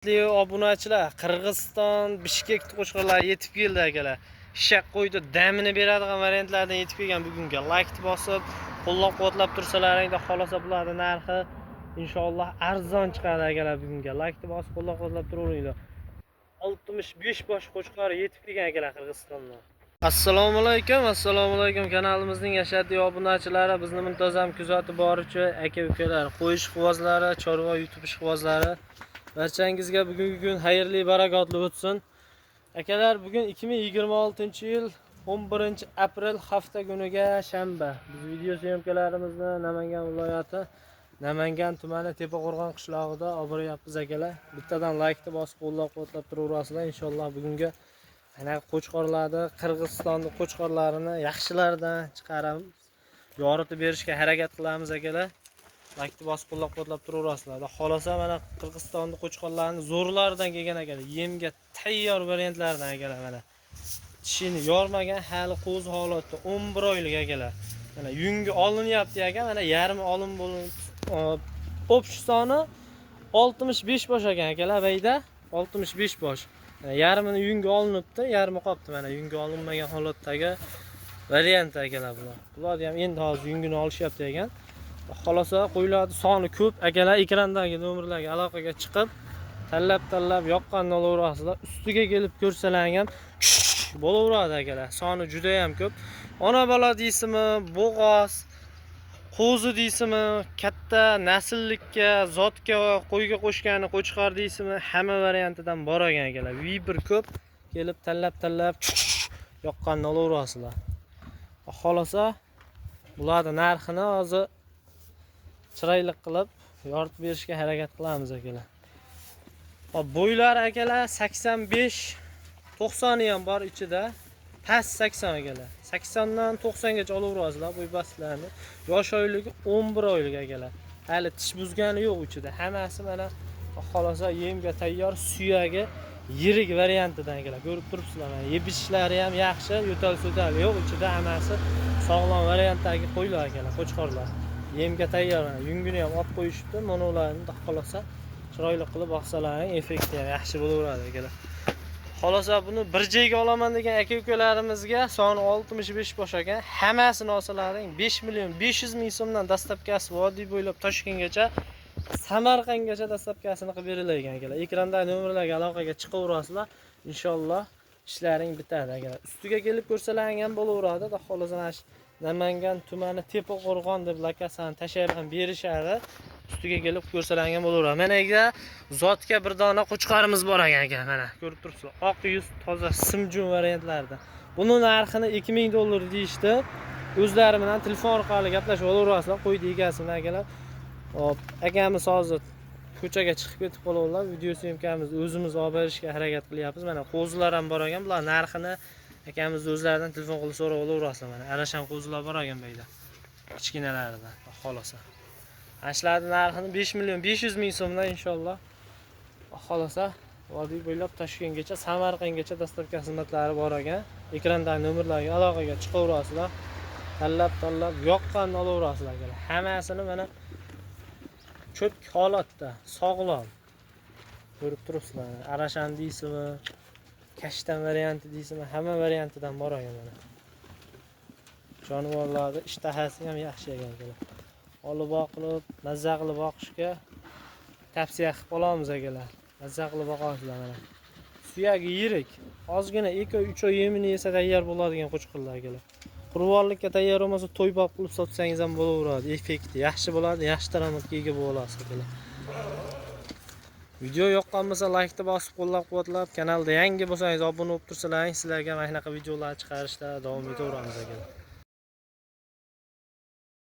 Obunachilar, Qirg'iziston Bishkek qo'chqorlari yetib keldi, akalar. Shaq qo'ydi, damini beradigan variantlardan yetib kelgan bugungi. Like bosib, qo'llab-quvvatlab tursalaring, xolasa bularning narxi inshaalloh arzon chiqadi, akalar, bugungi. Like bosib, qo'llab-quvvatlab turaveringlar. 65 bosh qo'chqor yetib kelgan, akalar, Qirg'izistondan. Assalomu alaykum, assalomu alaykum kanalimizning ashaddiy obunachilari, bizni muntazam kuzatib boruvchi aka ukalar, qo'y ishqibozlari, chorva YouTube ishqibozlari. Barchangizga bugungi kun xayrli, barakotli o'tsin. Akalar, bugun 2026-yil 11 aprel, hafta kuniga shanba. Biz video съёмка larimizni Namangan viloyati, Namangan tumani, Tepaqo'rg'on qishlog'ida olib boryapmiz, akalar. Bittadan laykni bosib, qo'llab-quvvatlab turaverasizlar. Inshaalloh bugungi ana qo'chqorlarni, Qirg'izistonning qo'chqorlarini yaxshilaridan chiqaramiz. Yoritib berishga harakat qilamiz, akalar. Laykni bosib, qo'llab-quvvatlab turaverasizlar. Xolasa mana Qirg'izistonning qo'chqorlarini zo'rlaridan kelgan, akalar. Yemga tayyor variantlardan, akalar, mana. Tishini yormagan, hali qo'zi holatda, 11 oylik, akalar. Mana yungi olinyapti, aka, mana yarmi olin bo'lib, общий soni 65 bosh ekan, akalar, bayda 65 bosh. Mana yarmini yungi olinibdi, yarmi qolibdi, mana yungi olinmagan holatdagi variant, akalar, bular. Bular ham endi hozir yungini olishyapti ekan. Xolasa qo'ylarni soni ko'p, akalar, ekrandagi nomerlarga aloqaga chiqib, tanlab-tanlab yoqqanini olaverasizlar. Ustiga kelib ko'rsalaring ham bo'laveradi, akalar. Soni juda ham ko'p. Ona bola deysizmi, bo'g'oz, qo'zi deysizmi, katta nasllikka, zotga, qo'yga qo'shgani qo'chqor deysizmi, hamma variantidan bor ekan, akalar. Выбор ko'p. Kelib tanlab-tanlab yoqqanini olaverasizlar. Xolasa bularni narxini hozir chiroyli qilib yoritib berishga harakat qilamiz, akalar. Hop, bo'ylari, akalar, 85 90 ham bor ichida. Past 80, akalar. 80 dan 90 gacha olaverasizlar bo'y pastlarni. Yosh oyligi 11 oylik, akalar. Hali tish buzgani yo'q ichida. Hammasi mana xolasa yemga tayyor, suyagi yirik variantidan, akalar. Ko'rib turibsizlar, mana yeb ichishlari ham yaxshi, yo'tal so'tal yo'q ichida, hammasi sog'lom variantdagi qo'ylar, akalar, qo'chqorlar. Yemga tayyor, mana yungini ham olib qo'yishibdi. Mana ularni xolasa chiroyli qilib boqsalaring, effekti ham yaxshi bo'laveradi, akalar. Xolasa buni bir joyga olaman degan aka ukalarimizga soni 65 bosh ekan. Hammasini olsalaring 5 million 500 ming so'mdan доставка si vodiy bo'ylab Toshkentgacha, Samarqandgacha доставка sini qilib beriladigan, akalar. Ekrandagi nomerlarga aloqaga chiqaverasizlar. Inshaalloh ishlaring bitadi, akalar. Ustiga kelib ko'rsalaring ham bo'laveradi. Xolasa mana shu Namangan tumani, Tepaqo'rg'on deb lokatsiyani tashlab ham berishadi. Ustiga kelib ko'rsalaring ham bo'laveradi. Mana aka, zotga bir dona qo'chqorimiz bor ekan, aka, mana ko'rib turibsizlar. Oq yuz, toza simjun variantlarida. Buni narxini 2000 dollar deyishdi. O'zlari bilan telefon orqali gaplashib olaverasizlar, qo'ydi egasi bilan, akalar. Hop, akamiz hozir ko'chaga chiqib ketib qolganlar. Video съёмка mizni o'zimiz olib berishga harakat qilyapmiz. Mana qo'zilar ham bor ekan. Bular narxini akamizni o'zlaridan telefon qilib so'rab olaverasizlar. Mana arashan qo'zilar bor ekan bu yerda. Kichkinalaridan, xolasa. Ana shularni narxini 5 million 500 ming so'mdan inshaalloh. Xolasa vodiy bo'ylab Toshkentgacha, Samarqandgacha доставка xizmatlari bor ekan. Ekrandagi nomerlarga aloqaga chiqaverasizlar. Tanlab-tanlab yoqqanini olaverasizlar, akalar. Hammasini mana cho'tk holatda, sog'lom. Ko'rib turibsizlar. Arashan deysizmi, kashtan varianti deysizmi, hamma variantidan bor ekan mana. Jonivorlarni ishtahasi ham yaxshi ekan, akalar. Olib boqilib, mazza qilib boqishga tavsiya qilib qolamiz, akalar. Mazza qilib boqasizlar mana. Suyagi yirik. Ozgina 2-3 oy yemini yesa tayyor bo'ladigan qo'chqorlar, akalar. Qurbonlikka tayyor bo'lmasa, to'ybob qilib sotsangiz ham bo'laveradi. Effekti yaxshi bo'ladi, yaxshi daromadga ega bo'lasiz, akalar. Video yoqqan bo'lsa, laykni bosib, qo'llab-quvvatlab, kanalda yangi bo'lsangiz obuna bo'lib tursalaring, sizlarga mana shunaqa videolar chiqarishda davom etaveramiz, akalar.